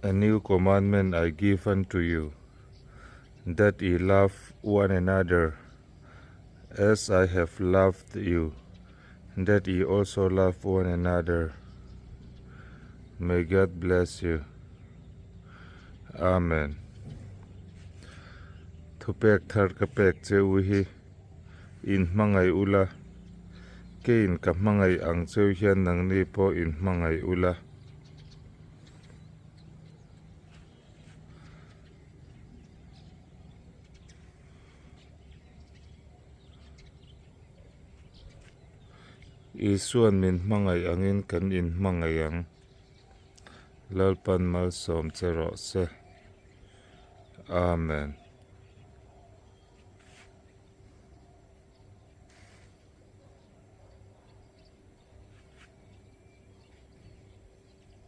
A new commandment I give unto you, that ye love one another, as I have loved you, that ye also love one another. May God bless you. Amen. Thupek thar ka pek che u hi in hmangaih ula, keiin ka hmangaih ang cheu hian nangni pawh in hmangaih ula. Isuan min hmangaih angin kan inhmangaih ang. Lalpan malsawm che rawh se. Amen.